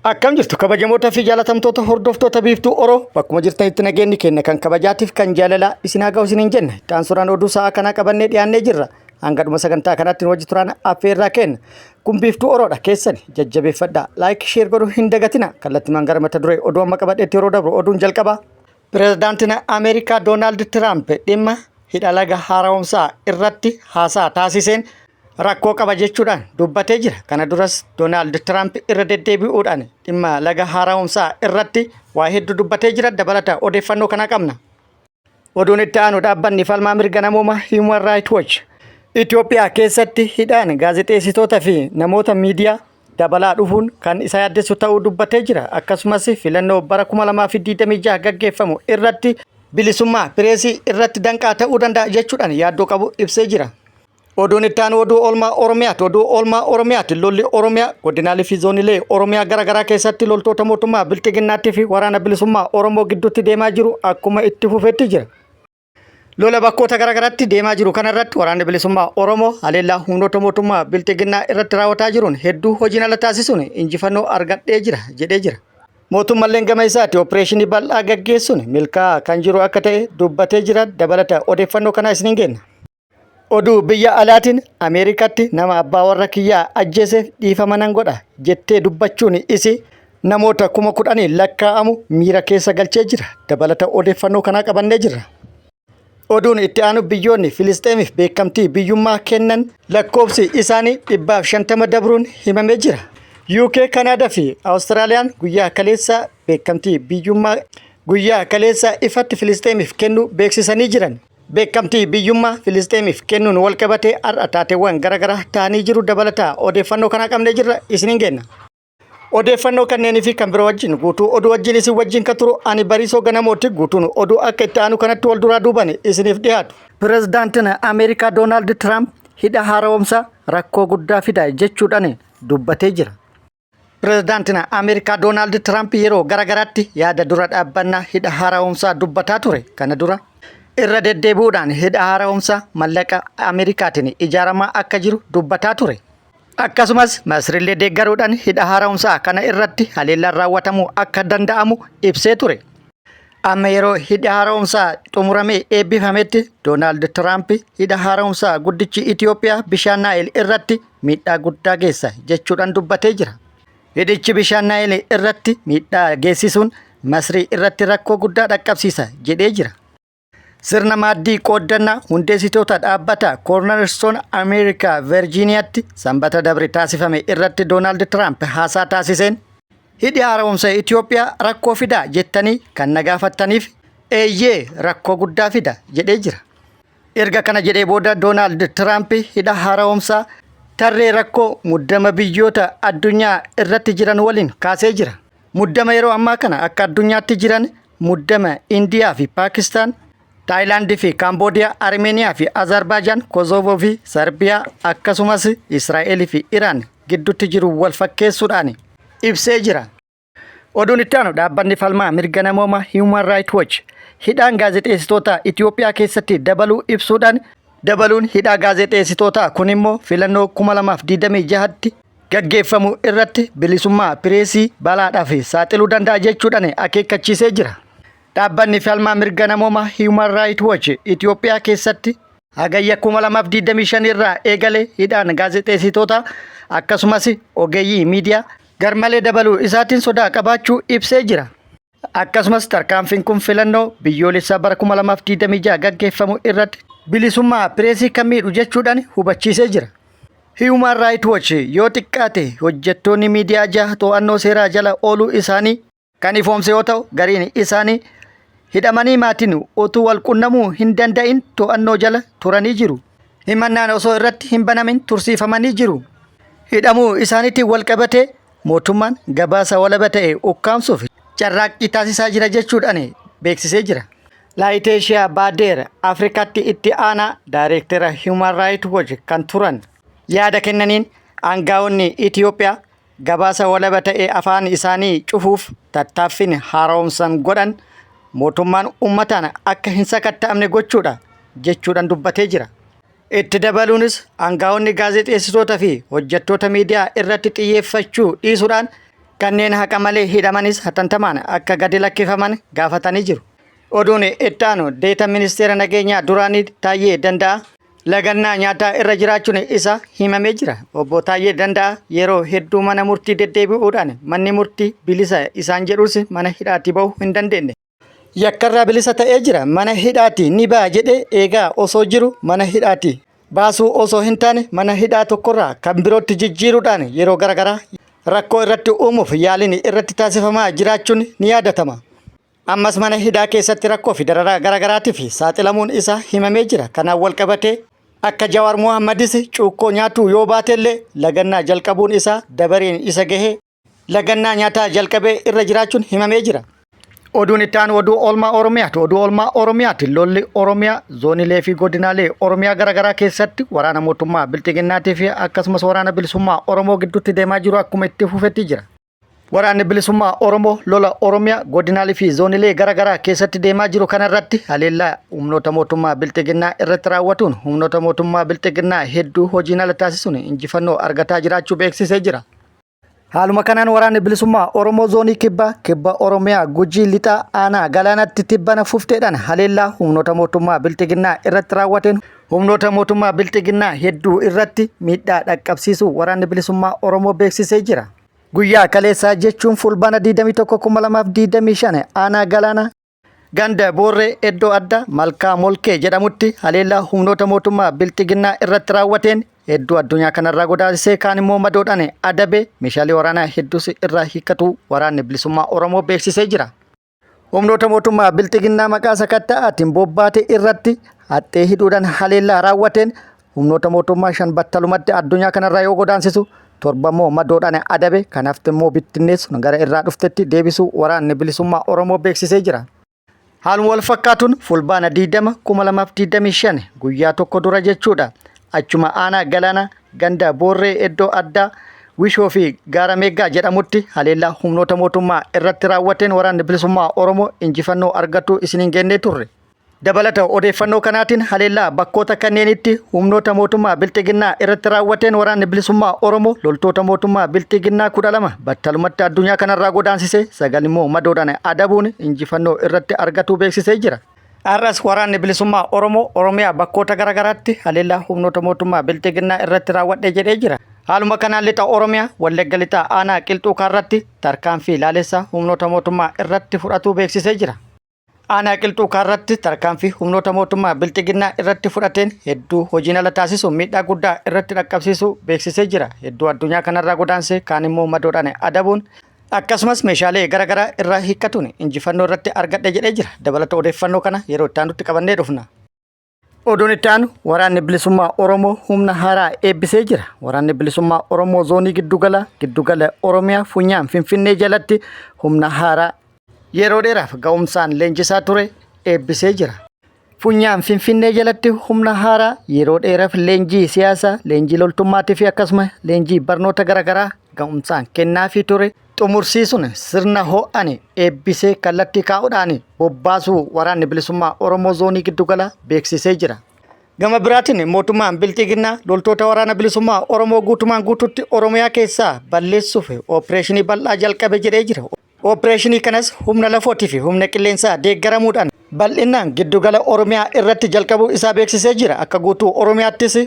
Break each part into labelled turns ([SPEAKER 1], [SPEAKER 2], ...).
[SPEAKER 1] Akkam jirtu kabajamoota fi jaalatamtoota hordoftoota Biiftuu Oroo, bakkuma jirtanitti nageenyi keenya kan kabajaatiif kan jaalalaa isin haa ga'u isiniin jenna. Itti aansuudhaan oduu sa'aa kanaa qabannee dhiyaannee jirra. Hanga dhuma sagantaa kanaatti nu wajji turaan affeerraa kenna. Kun Biiftuu Oroodha, keessani jajjabeeffadhaa. Like, share godhuu hin dagatina. Kallattimaan gara mata duree oduu amma qabadheetti yeroo dabru oduun jalqabaa. Pireezidaantiin Ameerikaa Doonaald Tiraamp dhimma hidha laga haara'umsaa irratti haasaa taasiseen rakkoo qaba jechuudhaan dubbatee jira. Kana duras Doonaald Tiraamp irra deddeebi'uudhaan dhimma laga haara'umsaa irratti waa hedduu dubbatee jira. Dabalata odeeffannoo kana qabna. Oduun itti aanu, dhaabbanni falmaa mirga namoomaa Human Rights Watch Itoophiyaa keessatti hidhaan gaazexeessitoota fi namoota miidiyaa dabalaa dhufuun kan isa yaaddessu ta'uu dubbatee jira. Akkasumas filannoo bara 2026 gaggeeffamu irratti bilisummaa pireesii irratti danqaa ta'uu danda'a jechuudhaan yaaddoo qabu ibsee jira. Oduun itti aanu oduu oolmaa Oromiyaati. Oduu oolmaa Oromiyaati. Lolli Oromiyaa godinaalee fi zoonilee Oromiyaa garaagaraa keessatti loltoota mootummaa Bilxiginnaattii fi Waraana Bilisummaa Oromoo gidduutti deemaa jiru akkuma itti fufetti jira. Lola bakkoota garaagaraatti deemaa jiru kanarratti Waraanni Bilisummaa Oromoo haleellaa humnoota mootummaa Bilxiginnaa irratti raawwataa jiruun hedduu hojiin ala taasisuun injifannoo argadhee jira jedhee jira. Mootummalleen gama isaatti opereeshinii bal'aa gaggeessuun milkaa'aa kan jiru akka ta'e dubbatee jira. Dabalata odeeffannoo kanaa isiniin kenna. Oduu biyya alaatiin, Ameerikaatti nama abbaa warra kiyyaa ajjeeseef dhiifama nan godha jettee dubbachuun isii namoota 10,000 lakkaa'amu miira keessa galchee jira. Dabalata odeeffannoo kanaa qabannee jirra. Oduun itti aanu, biyyoonni Filisxeemiif beekamtii biyyummaa kennan lakkoofsi isaanii 150 dabruun himamee jira. UK, Kanaadaa fi Awustiraaliyaan guyyaa kaleessaa beekamtii biyyummaa guyyaa kaleessaa ifatti Filisxeemiif kennuu beeksisanii jiran. Beekamtii biyyummaa Filisxeemiif kennuun walqabatee har'a taateewwan garaagaraa ta'anii jiru. Dabalataa odeeffannoo kanaa qabnee jirra, isiniin kenna. Odeeffannoo kanneenii fi kan biroo wajjin guutuu oduu wajjin isin wajjin kan turu ani Bariisoo Ganamooti. Guutuun oduu akka itti aanu kanatti wal duraa duuban isiniif dhiyaatu. Pireezidaantiin Ameerikaa Doonaald Tiraamp hidha haara'umsaa rakkoo guddaa fida jechuudhaan dubbatee jira. Pireezidaantiin Ameerikaa Doonaald Tiraamp yeroo garaagaraatti yaada dura dhaabbannaa hidha haara'umsaa dubbataa ture. Kana dura irra deddeebi'uudhaan hidha haara'umsaa mallaqa Ameerikaatiin ijaaramaa akka jiru dubbataa ture. Akkasumas Masrillee deeggaruudhaan hidha haara'umsaa kana irratti haleellaan raawwatamuu akka danda'amu ibsee ture. Amma yeroo hidhi haara'umsaa xumuramee eebbifametti Doonaald Tiraamp hidha haara'umsaa guddichi Itoophiyaa bishaan Naayil irratti miidhaa guddaa geessa jechuudhaan dubbatee jira. Hidhichi bishaan Naayil irratti miidhaa geessisuun Masrii irratti rakkoo guddaa dhaqqabsiisa jedhee jira. Sirna maaddii qooddannaa hundeessitoota dhaabbata Cornerstone Ameerikaa Virgiiniyaatti Sanbata dabre taasifame irratti Doonaald Tiraamp haasaa taasiseen, hidhi haara'umsa Itoophiyaa rakkoo fidaa jettanii kan na gaafattaniif, eeyyee, rakkoo guddaa fida jedhee jira. Erga kana jedhee booda Doonaald Tiraamp hidha haara'umsaa tarree rakkoo muddama biyyoota addunyaa irratti jiran waliin kaasee jira. Muddama yeroo ammaa kana akka addunyaatti jiran, muddama Indiyaa fi Paakistaan, Taayilaandii fi Kaamboodiyaa, Armeeniyaa fi Azerbaajaan, Kozoovoo fi Sarbiyaa, akkasumas Israa'elii fi Iraan gidduutti jiru wal fakkeessuudhaan ibsee jira. Oduun itti aanu, dhaabbanni falmaa mirga namoomaa Human Rights Watch hidhaan gaazexeessitoota Itoophiyaa keessatti dabaluu ibsuudhaan, dabaluun hidhaa gaazexeessitootaa kun immoo filannoo 2026tti gaggeeffamu irratti bilisummaa pireesii balaadhaaf saaxiluu danda'a jechuudhaan akeekkachiisee jira. Dhaabbanni falmaa mirga namoomaa Human Rights Watch Itoophiyaa keessatti Hagayya 2025 irraa eegalee hidhaan gaazexeessitoota akkasumas ogeeyyii miidiyaa garmalee dabaluu isaatiin sodaa qabaachuu ibsee jira. Akkasumas tarkaanfiin kun filannoo biyyoolessaa bara 2026 gaggeeffamu irratti bilisummaa pireesii kan miidhu jechuudhaan hubachiisee jira. Human Rights Watch yoo xiqqaate hojjettoonni miidiyaa jaha to'annoo seeraa jala ooluu isaanii kan ifoomse yoo ta'u, gariin isaanii hidhamanii maatiin utuu wal qunnamuu hin danda'in to'annoo jala turanii jiru. Himannaan osoo irratti hin banamin tursiifamanii jiru. Hidhamuu isaaniitiin wal qabatee mootummaan gabaasa walaba ta'e ukkaamsuuf carraaqqii taasisaa jira jechuudhaan beeksisee jira. Laayiteeshiyaa Baadeer Afrikaatti itti aanaa daayireektera Human Rights Watch kan turan yaada kennaniin, aangaa'onni Itiyoophiyaa gabaasa walaba ta'e afaan isaanii cufuuf tattaaffiin haaromsan godhan mootummaan uummataan akka hin sakatta'amne gochuudha jechuudhaan dubbatee jira. Itti dabaluunis aangaa'onni gaazexeessitoota fi hojjettoota miidiyaa irratti xiyyeeffachuu dhiisuudhaan Kanneen haqa malee hidhamanis hatantamaan akka gadi lakkifaman gaafatanii jiru. Oduun itti aanu deeta ministeera nageenyaa duraanii Taayyee Danda'aa lagannaa nyaataa irra jiraachuun isa himamee jira. Obbo Taayyee Danda'aa yeroo hedduu mana murtii deddeebi'uudhaan manni murtii bilisa isaan jedhus mana hidhaatii bahuu hin dandeenye. Yakkarraa bilisa ta'ee jira. Mana hidhaatii ni ba'a jedhee eegaa osoo jiru mana hidhaatii baasuu osoo hin taane mana hidhaa tokkorraa kan birootti jijjiiruudhaan yeroo garaagaraa rakkoo irratti uumuuf yaaliin irratti taasifamaa jiraachuun ni yaadatama. Ammas mana hidhaa keessatti rakkoo fi dararaa garaagaraatiif saaxilamuun isaa himamee jira. Kanaan wal qabatee akka Jawaar Mohammadis cuukkoo nyaatuu yoo baatellee lagannaa jalqabuun isaa dabareen isa gahee lagannaa nyaataa jalqabee irra jiraachuun himamee jira. Oduun itti aanu oduu oolmaa Oromiyaati. Oduu oolmaa Oromiyaati. Lolli Oromiyaa zoonilee fi godinaalee Oromiyaa garaagaraa keessatti waraana mootummaa Bilxiginnaatii fi akkasumas waraana bilisummaa Oromoo gidduutti deemaa jiru akkuma itti fufetti jira. Waraanni bilisummaa Oromoo lola Oromiyaa godinaalee fi zoonilee garaagaraa keessatti deemaa jiru kanarratti haleellaa humnoota mootummaa Bilxiginnaa irratti raawwatuun humnoota mootummaa Bilxiginnaa hedduu hojiin ala taasisuun injifannoo argataa jiraachuu beeksisee jira. Haaluma kanaan waraanni bilisummaa Oromoo zoonii kibba kibba Oromiyaa Gujii lixaa aanaa galaanatti tibbana fufteedhaan haleellaa humnoota mootummaa Bilxiginnaa irratti raawwateen humnoota mootummaa Bilxiginnaa hedduu irratti miidhaa dhaqqabsiisuu waraanni bilisummaa Oromoo beeksisee jira. Guyyaa kaleessaa jechuun Fulbaana 21,2025 aanaa galaana Ganda Boorree iddoo addaa Malkaa Molkee jedhamutti haleellaa humnoota mootummaa Bilxiginnaa irratti raawwateen hedduu addunyaa kanarraa godaansisee kaan immoo madoodhaan adabe meeshaalee waraanaa hedduus irraa hiikkatu waraanni bilisummaa Oromoo beeksisee jira. Humnoota mootummaa Bilxiginnaa maqaa sakatta'aatiin bobbaate irratti haxxee hidhuudhaan haleellaa raawwateen humnoota mootummaa 5 battalumatti addunyaa kanarraa yoo godaansisu 7 immoo madoodhaan adabe kan hafte immoo bittinneessuun gara irraa dhuftetti deebisuu waraanni bilisummaa Oromoo beeksisee jira. Haaluma wal fakkaatuun Fulbaana 20 2025 guyyaa tokko dura jechuudha. Achuma aanaa Galaana ganda Boorree iddoo addaa Wishoo fi Gaara Meeggaa jedhamutti haleellaa humnoota mootummaa irratti raawwateen waraanni bilisummaa Oromoo injifannoo argachuu isiniin gennee turre. Dabalata odeeffannoo kanaatiin haleellaa bakkoota kanneenitti humnoota mootummaa Bilxiginnaa irratti raawwateen waraanni bilisummaa Oromoo loltoota mootummaa Bilxiginnaa 12 battalumatti addunyaa kanarraa godaansise 9 immoo madoodhaan adabuun injifannoo irratti argatuu beeksisee jira. Har'as waraanni bilisummaa Oromoo Oromiyaa bakkoota garaagaraatti haleellaa humnoota mootummaa Bilxiginnaa irratti raawwadhe jedhee jira. Haaluma kanaan lixa Oromiyaa Wallagga lixaa aanaa Qilxuu Kaarratti tarkaanfii laalessaa humnoota mootummaa irratti fudhatuu beeksisee jira. Aanaa Qilxuu Kaarratti tarkaanfii humnoota mootummaa Bilxiginnaa irratti fudhateen hedduu hojiin ala taasisuun miidhaa guddaa irratti dhaqqabsiisuu beeksisee jira. Hedduu addunyaa kanarraa godaansee kaan immoo madoodhaan adabuun akkasumas meeshaalee garaagaraa irraa hiikkatuun injifannoo irratti argadhe jedhee jira. Dabalata odeeffannoo kana yeroo itti aanutti qabannee dhufna. Oduun itti aanu waraanni bilisummaa Oromoo humna haaraa eebbisee jira. Waraanni bilisummaa Oromoo zoonii giddugala giddugala Oromiyaa funyaan Finfinnee jalatti humna haaraa yeroo dheeraaf ga'umsaan leenjisaa ture eebbisee jira. Funyaan Finfinnee jalatti humna haaraa yeroo dheeraaf leenjii siyaasaa, leenjii loltummaatii fi akkasuma leenjii barnoota garaagaraa ga'umsaan kennaafii ture xumursiisuun sirna ho'an eebbisee kallattii kaa'uudhaan bobbaasuu waraanni bilisummaa Oromoo zoonii giddugalaa beeksisee jira. Gama biraatiin mootummaan Bilxiginnaa loltoota waraana bilisummaa Oromoo guutumaan guututti Oromiyaa keessaa balleessuuf opereeshinii bal'aa jalqabe jedhee jira. Opereeshinii kanas humna lafootii fi humna qilleensaa deeggaramuudhaan bal'inaan giddugala Oromiyaa irratti jalqabuu isaa beeksisee jira. Akka guutuu Oromiyaattis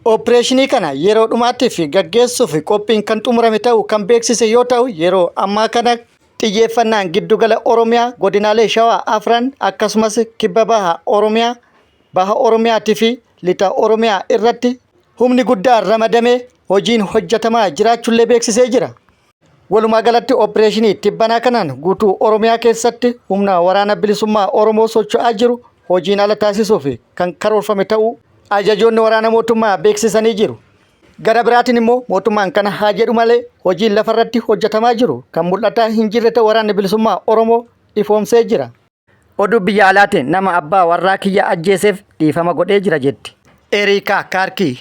[SPEAKER 1] Opereeshinii kana yeroo dhumaatiif gaggeessuuf qophiin kan xumurame ta'uu kan beeksise yoo ta'u, yeroo ammaa kana xiyyeeffannaan giddugala Oromiyaa godinaalee Shawaa afran akkasumas kibba baha Oromiyaa, baha Oromiyaatii fi lixa Oromiyaa irratti humni guddaan ramadamee hojiin hojjetamaa jiraachuullee beeksisee jira. Walumaa galatti opereeshinii tibbanaa kanaan guutuu Oromiyaa keessatti humna waraana bilisummaa Oromoo socho'aa jiru hojiin ala taasisuuf kan karoorfame ta'uu ajajoonni waraana mootummaa beeksisanii jiru. Gara biraatiin immoo mootummaan kana haa jedhu malee hojiin lafarratti hojjetamaa jiru kan mul'ataa hin jirre ta'uu waraanni bilisummaa Oromoo ifoomsee jira. Oduu biyya alaatiin nama abbaa warraa kiyya ajjeeseef dhiifama godhee jira jetti. Eriikaa Kaarkii.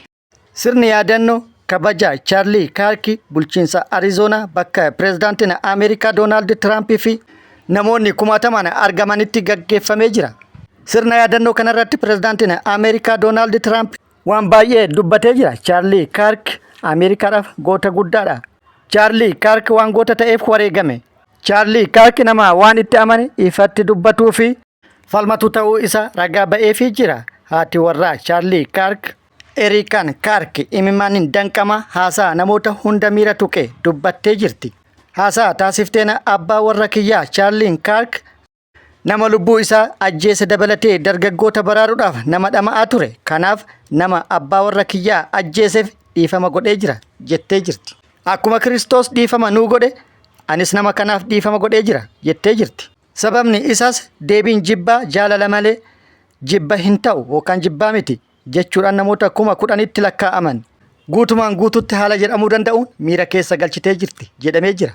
[SPEAKER 1] Sirni yaadannoo kabaja Chaarlii Kaarki bulchiinsa Arizoonaa bakka pireezidaantiin Ameerikaa Doonaald Tiraampii fi namoonni kumaatamaan argamanitti gaggeeffamee jira. Sirna yaadannoo kanarratti pireezidaantiin Ameerikaa Doonaald Tiraamp waan baay'ee dubbatee jira. Chaarlii Kaark Ameerikaadhaaf goota guddaadha. Chaarlii Kaark waan goota ta'eef wareegame. Chaarlii Kaark nama waan itti amane ifatti dubbatuu fi falmatu ta'uu isa ragaa ba'eefii jira. Haati warraa Chaarlii Kaark Eriikaan Kaark imimmaaniin danqamaa haasaa namoota hunda miira tuqe dubbattee jirti. Haasaa taasifteen abbaa warra kiyyaa Chaarliin Kaark nama lubbuu isaa ajjeese dabalatee dargaggoota baraaruudhaaf nama dhama'aa ture. Kanaaf nama abbaa warra kiyyaa ajjeeseef dhiifama godhee jira jettee jirti. Akkuma Kiristoos dhiifama nuu godhe anis nama kanaaf dhiifama godhee jira jettee jirti. Sababni isaas deebiin jibbaa jaalala malee jibba hin ta'u yookaan jibbaa miti jechuudhaan namoota 10,000tti lakkaa'aman guutumaan guututti haala jedhamuu danda'uun miira keessa galchitee jirti jedhamee jira.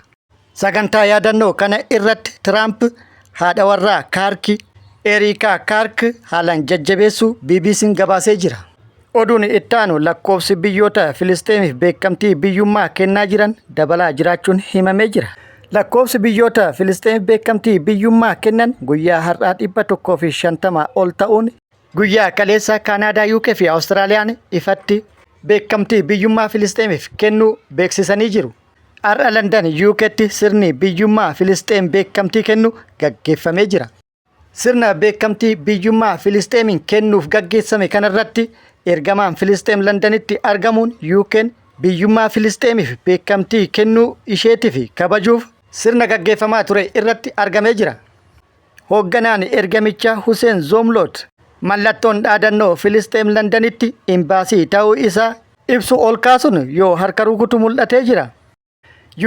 [SPEAKER 1] Sagantaa yaadannoo kana irratti Tiraamp haadha warraa Kaarki Eriikaa Kaark haalaan jajjabeessuu BBC'n gabaasee jira. Oduun ittaanu lakkoofsi biyyoota Filisxeemiif beekamtii biyyummaa kennaa jiran dabalaa jiraachuun himamee jira. Lakkoofsi biyyoota Filisxeemiif beekamtii biyyummaa kennan guyyaa har'aa 150 ol ta'uun guyyaa kaleessa Kaanaadaa, UK fi Awustiraaliyaan ifatti beekamtii biyyummaa Filisxeemiif kennuu beeksisanii jiru. Har'a Landan UKtti sirni biyyummaa Filisxeem beekamtii kennu gaggeeffamee jira. Sirna beekamtii biyyummaa Filisxeemiin kennuuf gaggeessame kanarratti ergamaan Filisxeem Landanitti argamuun UKn biyyummaa Filisxeemiif beekamtii kennuu isheetiif kabajuuf sirna gaggeeffamaa ture irratti argamee jira. Hoogganaan ergamichaa Huseen Zoomloot mallattoon dhaadannoo Filisxeem Landanitti imbaasii ta'uu isaa ibsu ol kaasuun yoo harka rukutu mul'atee jira.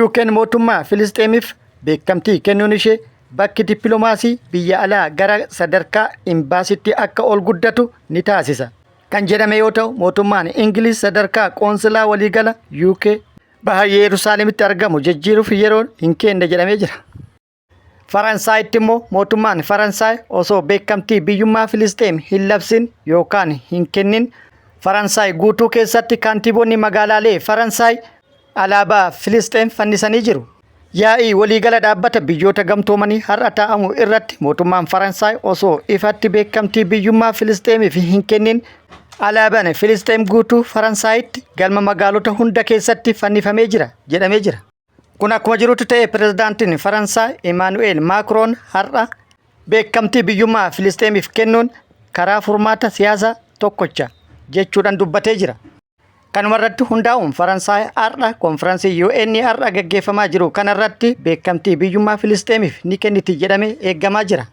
[SPEAKER 1] UKn mootummaa Filisxeemiif beekamtii kennuun ishee bakki dippilomaasii biyya alaa gara sadarkaa imbaasitti akka ol guddatu ni taasisa kan jedhame yoo ta'u mootummaan Ingiliz sadarkaa qoonsilaa waliigala UK baha Yerusaalemitti argamu jijjiiruuf yeroo hin kenne jedhamee jira. Faransaayitti immoo mootummaan Faransaay osoo beekamtii biyyummaa Filisxeem hin labsin yookaan hin kennin Faransaay guutuu keessatti kaantiboonni magaalaalee Faransaay alaabaa Filisxeem fannisanii jiru. Yaa'ii waliigala dhaabbata biyyoota gamtoomanii har'a taa'amu irratti mootummaan Faransaay osoo ifatti beekamtii biyyummaa Filisxeemiif hin kennin alaabaan Filisxeem guutuu Faransaayitti galma magaalota hunda keessatti fannifamee jira jedhamee jira. Kun akkuma jirutti ta'e pirezidaantiin Faransaay Imaanu'eel Maakroon har'a beekamtii biyyummaa Filisxeemiif kennuun karaa furmaata siyaasaa tokkocha jechuudhaan dubbatee jira. Kanuma irratti hundaa'uun Faransaay har'a konfiraansii UN har'a gaggeeffamaa jiru kanarratti beekamtii biyyummaa Filisxeemiif ni kenniti jedhamee eegamaa jira.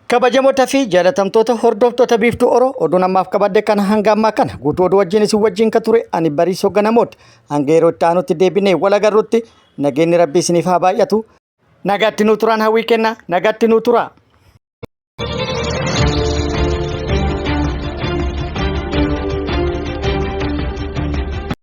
[SPEAKER 1] Kabajamoota fi jaalatamtoota hordoftoota Biiftuu Oro oduun ammaaf qabadde kana hanga ammaa kana guutuu oduu wajjin isin wajjin ka ture ani Bariisoo Ganamooti. Hanga yeroo itti aanutti deebinee wal agarrutti nageenyi Rabbii isiniif haa baay'atu. Nagaatti nuu turaan hawwii kenna nagaatti nuu turaa.